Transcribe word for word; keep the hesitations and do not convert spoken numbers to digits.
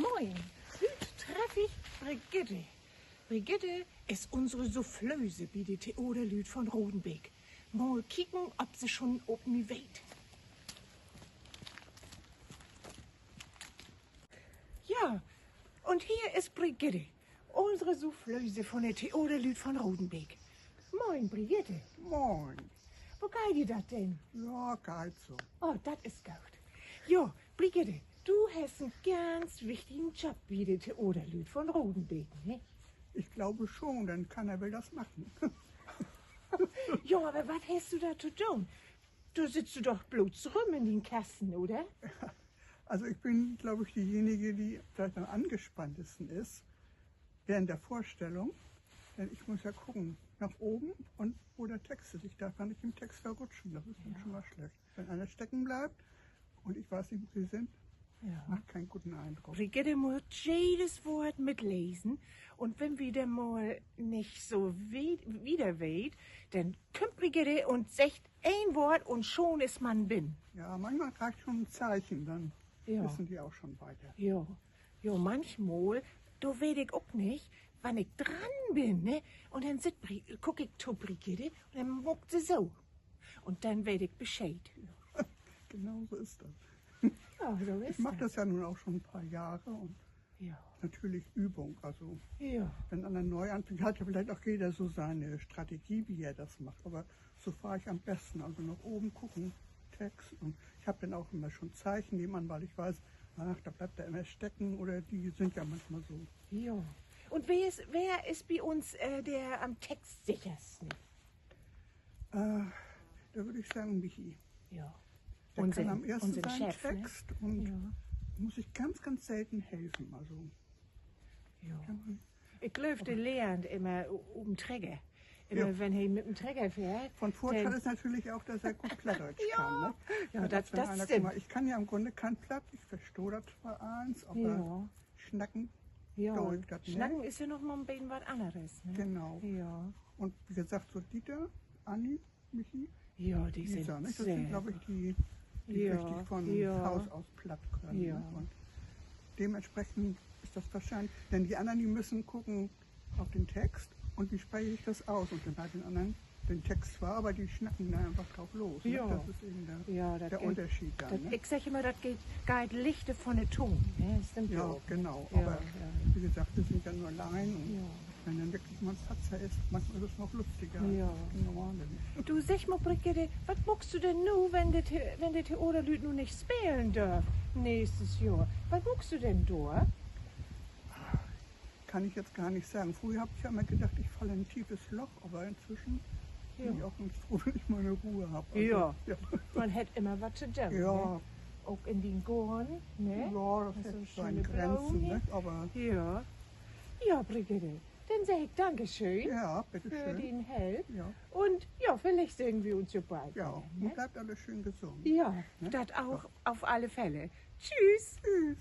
Moin, hüüt treff ik Brigitte. Brigitte is unsere Soufflöse bi de Theaterlüüd von Rodenbeek. Mal kieken, of se schon op mi weet. Ja, un hier is Brigitte, unsere Soufflöse von de Theaterlüüd von Rodenbeek. Moin, Brigitte. Moin. Wo geiht di dat denn? Ja, geiht so. Oh, dat is goot. Jo, Brigitte, du hest en ganz wichtigen Job bi de Theaterlüüd von Rodenbeek, ne? Ich glaube schon, denn keiner will das machen. Jo, aver wat hest du dor to doon? Dor sittst du doch blots rüm in dien Kassen, oder? Also ich bin, glaube ich, diejenige, die vielleicht am angespanntesten ist während der Vorstellung. Denn ich muss ja gucken, nach oben und wo der Text ist. Ich darf ja nicht im Text verrutschen. Das ist dann schon mal schlecht. Wenn einer stecken bleibt und ich weiß nicht, wo sie sind, macht keinen guten Eindruck. Brigitte mutt jedes Woort mitlesen. Un wenn wi denn mal nich so wiet, wieder weet, denn kümmt Brigitte un seggt een Woort un schon is man binnen. Ja, manchmal reicht schon ein Zeichen, dann wissen die auch schon weiter. Jo, jo, manchmal, dor weet ik ok nich, wann ik dran bün, ne? Un denn sitt Bri-, kuck ik to Brigitte un denn maakt se so. Un denn weet ik Bescheed. Genau so ist das. Ja, so ist das. Ich mache das ja nun auch schon ein paar Jahre und natürlich Übung. Also, wenn einer neu anfängt, hat ja vielleicht auch jeder so seine Strategie, wie er das macht. Aber so fahre ich am besten. Also nach oben gucken, Text. Und ich habe dann auch immer schon Zeichen nebenan, weil ich weiß, ach, da bleibt er immer stecken oder die sind ja manchmal so. Jo. Un wer is, wer is bi uns, äh, der am textsichersten? Äh, da würde ich sagen, Michi. Der kann am ehesten seinen Text und muss sich ganz, ganz selten helfen. Also, ik glööv, de lehrt immer u-, up'n Trecker. Immer wenn he mit den Trecker fährt. Von Vorteil ist natürlich auch, dass er gut Plattdeutsch kann, ne? Ja, wenn einer, guck mal, ich kann ja im Grunde kein Platt, ich verstehe das zwar eins, aber snacken, snacken is ja noch mal en beten wat anneres, ne? Genau. Und wie gesagt, so Dieter, Anni, Michi, Lisa, ne? Das sind, glaube ich, die, die richtig von Haus aus Platt können, ne? Und dementsprechend ist das wahrscheinlich, denn die anderen, die müssen gucken auf den Text und wie spreche ich das aus und dann halt den anderen den Text zwar, aber die snacken da einfach drauf los, ne? Das ist eben der, der Unterschied dann, ne? Ik segg immer, dat geiht, geiht lichter von de Tung, ne? Stimmt ja, genau. Aber wie gesagt, wir sind ja nur Laien und wenn dann wirklich mal ein Patzer ist, manchmal ist es noch lustiger als das Normale, ne? Du, segg mal, Brigitte, wat maakst du denn nu, wenn de The-, wenn de Theaterlüüd nu nich spelen dörft nächstes Johr? Wat maakst du denn dor? Kann ich jetzt gar nicht sagen. Früher habe ich ja immer gedacht, ich falle in ein tiefes Loch, aber inzwischen bin ich auch ganz froh, wenn ich meine Ruhe habe. Also, man hett immer wat to doon, ne? Ok in dien Goorn, ne? Ja, das hält seine Grenzen, ne? Aber ja, Brigitte, denn segg ik Dankeschön för dien Help. Un ja, villicht sehn wi uns ja bald weer, ne? Und bleibt alle schön gesund. Ja, dat ok, op alle Fälle. Tschüss. Tschüss.